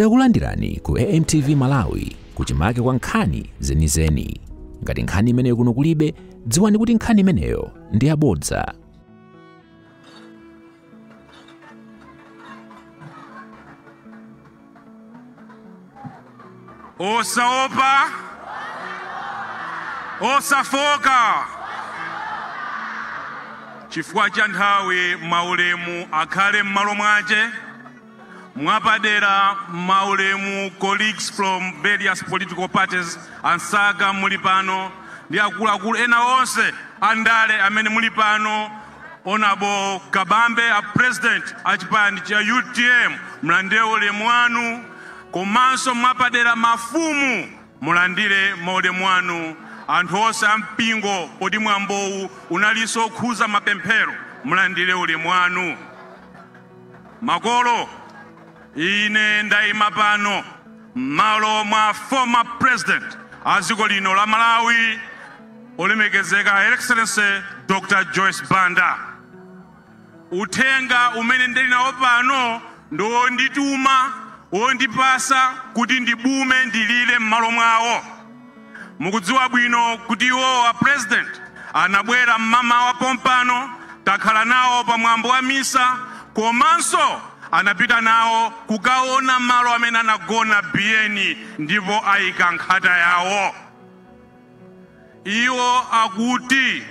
Takulandirani ku AMTV Malawi kuchimake kwa nkhani zenizeni. Ngati nkhani imeneyo kuno kulibe, dziwani kuti nkhani imeneyo ndi yabodza. Osaopa, osafoka, chifukwa cha nthawi maulemu akhale m'malo mwache. Mwapadera maulemu colleagues from various political parties ansaga muli pano ndi akuluakulu ena onse andale amene muli pano. Honorable Kabambe, a president a chipani cha UTM, mulandire ulemu wanu. Komanso mwapadera mafumu, mulandire maulemu wanu. Anthu onse ampingo, poti mwambowu unalinso okhuza mapemphero, mulandire ulemu wanu. Makolo, ine ndayima pano m'malo mwa former president a dziko lino la Malawi, olemekezeka Her Excellency Dr. Joyce Banda. Uthenga umene ndili nawo pano ndi wondituma, wondipasa kuti ndibume ndilire m'malo mwawo. Mukudziwa bwino kuti iwo a president anabwera mmamawa pompano, takhala nawo pamwambo wa misa, komanso anapita nawo kukaona malo amene anagona Biyeni ndipo ayika nkhata yawo. Iwo akuti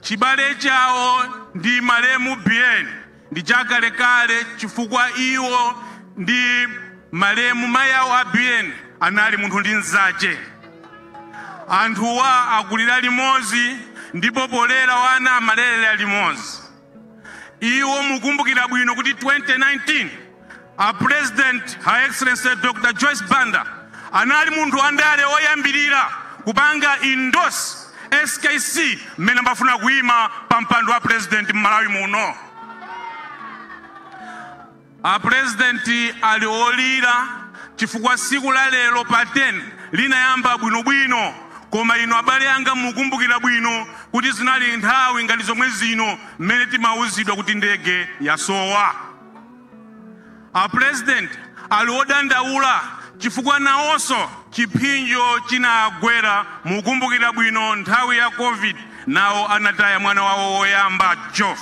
chibale chawo ndi malemu Biyeni ndi chakalekale, chifukwa iwo ndi malemu mayi awo a Biyeni anali munthu ndi mnzache. Anthuwa akulira limodzi ndipo polera wana amalera limodzi. Iwo mukumbukira bwino kuti 2019 a president Her Excellency Dr. Joyce Banda anali munthu wandale woyambirira kupanga endorse SKC mmene ambafuna kuyima pa mpando wa president m'Malawi muno. A president ali olira chifukwa siku la lero pa 10 linayamba bwinobwino, koma ino abale anga mukumbukira bwino kuti zinali nthawi ngati zomwe zino mmene timauzidwa kuti ndege yasowa. A president ali odandaula chifukwa nawonso chiphinjo chinagwera. Mukumbukira bwino nthawi ya COVID nawo anataya mwana wawo woyamba Joff.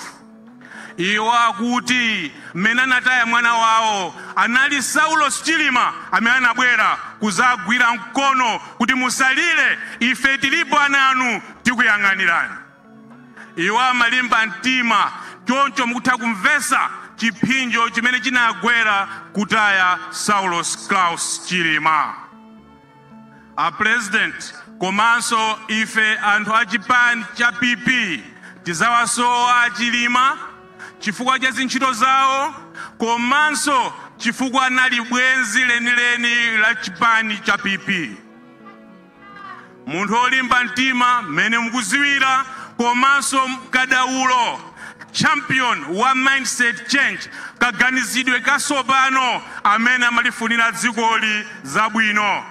Iwo akuti mmene anataya mwana wawo anali Saulos Chilima amene anabwera kuzagwira mkono kuti musalire, ife tilipo ana anu tikuyang'anirani. Iwo amalimba mtima, choncho mukutha kumvesa chiphinjo chimene chinagwera kutaya Saulos Klaus Chilima. A president komanso ife anthu a chipani cha PP tizawasowa Chilima chifukwa cha zintchito zawo, komanso chifukwa anali bwenzi lenileni la chipani cha PP. Munthu olimba mtima mmene mukuziwira, komanso kadaulo, champion wa mindset change, kaganizidwe kasopano amene amalifunira dzikoli zabwino.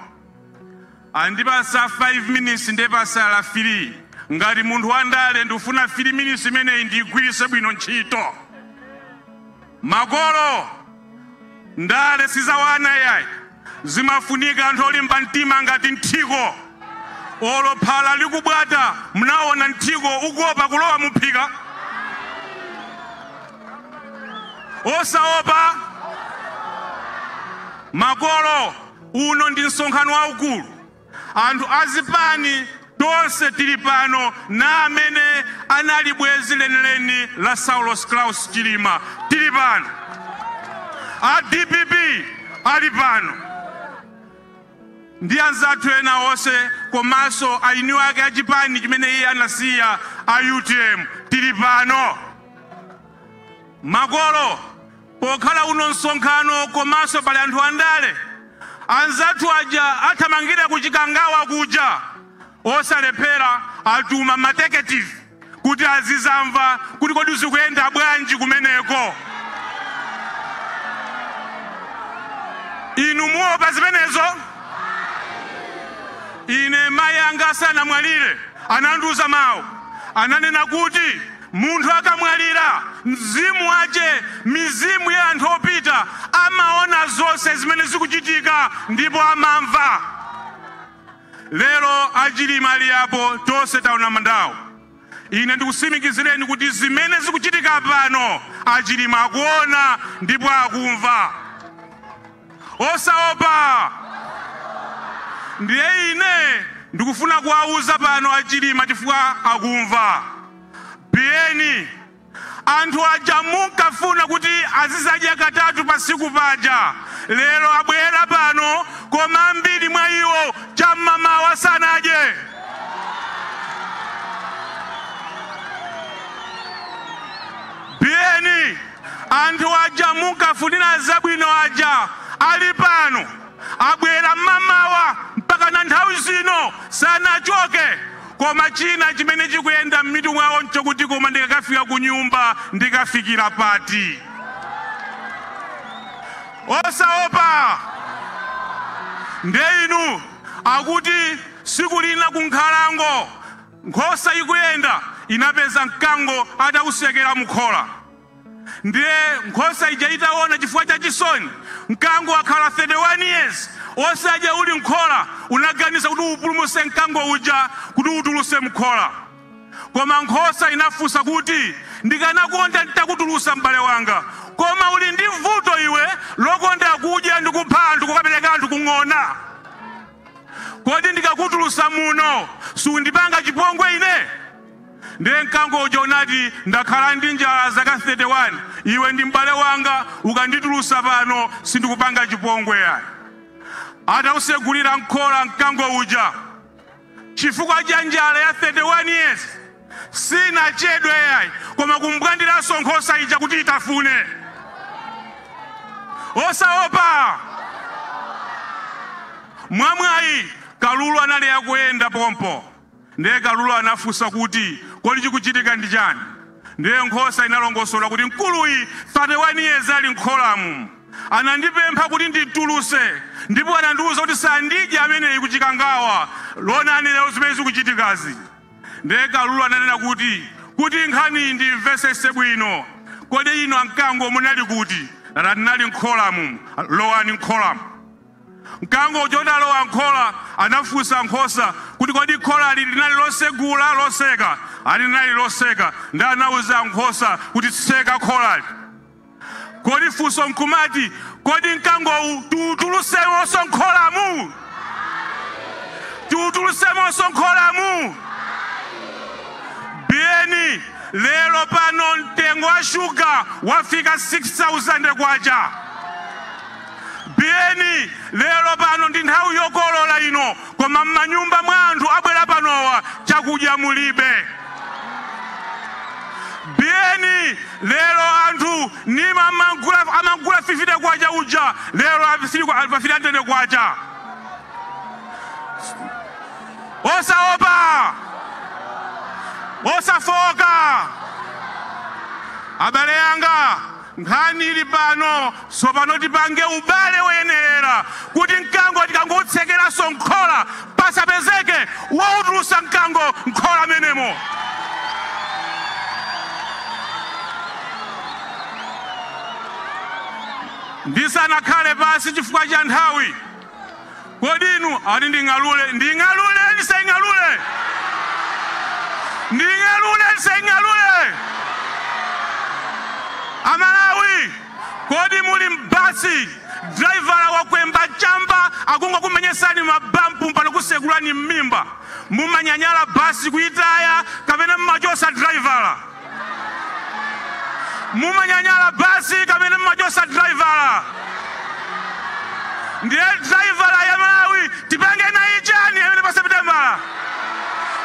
Andipasa 5 minutes ndepasala 3. Ngati munthu wandale ndikufuna 3 minutes imeneyi ndigwiritse bwino ntchito. Makolo, ndale sizawana yayi, zimafunika anthu olimba mtima ngati nthiko. Olophala likubwata, mnaona nthiko ukuopa kulowa muphika. Osaopa. Makolo, uno ndi msonkhano waukulu. Anthu azipani tonse tili pano na amene anali bwenzi lenileni la Saulos Klaus Chilima tili pano. A DPP ali pano ndi anzathu ena onse, komanso aini ake achipani chimene iye anasiya a UTM tili pano. Makolo, pokhala uno msonkhano komanso pali anthu andale anzathu aja athamangira kuchikangawa kuja, osalephera atuma mateketivi kuti azizamva kuti kodi zikuyenda bwanji kumeneko. Inu muopa zimenezo? Ine mayi anga asanamwalire anandiuza mawu, ananena kuti munthu akamwalira mzimu wache, mizimu ya anthu opita Amaona zonse zimene zikuchitika ndipo amamva. Lero achilima ali apo, tonse taona mandawo. Ine ndikusimikizireni kuti zimene zikuchitika pano achilima akuona ndipo akumva. Osaopa. Ndiye ine ndikufuna kuwauza pano achilima chifukwa akumva. Biyeni anthu aja munkafuna kuti azizadya katatu pasiku paja, lero abwera pano koma ambiri mwa iwo cham'mamawa sanadye. Biyeni anthu aja munkafunira zabwino aja ali pano abwera mmamawa mpaka na nthawi zino sanachoke. Koma china chimene chikuyenda m'mitu mwawo nchokuti koma ndikakafika ku nyumba ndikafikira pati. Osaopa. Nde inu akuti siku lina kunkhalango nkhosa ikuyenda inapeza mkango atausekera mukhola. Ndiye nkhosa ija itaona chifukwa cha chisoni mkango akhala 31 years osadya uli nkhola, unaganiza kuti upulumuse mkango uja kuti utuluse mkhola. Koma nkhosa inafunsa kuti ndikanakonda nditakutulusa m'bale wanga, koma uli ndi vuto iwe lokonda kudya ndi kupha anthu kukapereka anthu kung'ona. Kodi ndikakutulusa muno sundipanga chipongwe ine? Ndiye mkango uja unati ndakhala ndi njala zaka 31, iwe ndi m'bale wanga ukanditulusa pano sindikupanga chipongwe yayi. Atawusegulira nkhola mkango uja chifukwa cha njala ya 31 years sinachedwe yayi, koma kumbwandiranso nkhosa ija kuti itafune. Osaopa. Mwamwayi kalulu anali akuyenda pompo. Ndiye kalulu anafunsa kuti kodi chikuchitika ndi chani? Ndiye nkhosa inalongosola kuti mkuluyi 31 years ali nkholamu anandipempha kuti ndituluse, ndipo anandiwuza kuti sandidya ameneyi kuchikangawa. Lonani lero zimene zikuchitikazi. Ndiye kalulu ananena kuti nkhani ndimvesese bwino, kodi inu amkango munali kuti? Ndinali nkholamu. Lowani nkholamu. Mkango uja utalowa nkhola anafunsa nkhosa kuti kodi kholali linali losegula loseka? Ali linali loseka. Ndi anawuza nkhosa kuti tseka kholali. Kodi funso nkumati kodi mkangowu tiutulusemonso nkholamu? Tiutulusemonso nkholamu? Biyeni lero pano mtengo wa shuga wafika 6,000 kwacha. Biyeni lero pano ndi nthawi yokolola ino, koma m'manyumba mwa anthu abwera panowa chakudya mulibe. Biyeni lero anthu nima amagula 50 kwacha uja lero afika 300 kwacha. Osaopa. Osafoka. Abale yanga nkhani ili pano sopano tipange ubale woyenerera kuti mkango tikangotsekeranso nkhola pasapezeke woutulusa mkango nkhola menemo. Ndisanakhale pasi chifukwa cha nthawi, kodi inu ati nding'alule? Nding'alule ndisaying'alule? Nding'alule ndisaying'alule? Amalawi, kodi muli mbasi driver wakwemba chamba akungokumenyesani mabampu mpano kusekulani mmimba, mumanyanyala basi kuitaya kapena mmachosa driver? Mumanyanyala basi kapena mmachosa driver? Ndiye driver ya Malawi tipange naye chani amene pa September?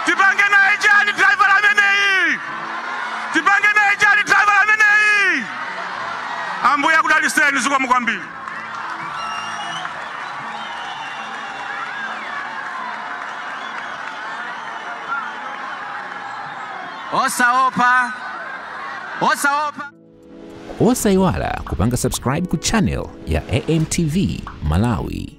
Tipange naye chani driver ameneyi? Tipange naye chani driver ameneyi? Ambuye akudaliseni zikomo kwambiri. Osaopa. Osaopa. Osaiwala kupanga subscribe ku channel ya AMTV Malawi.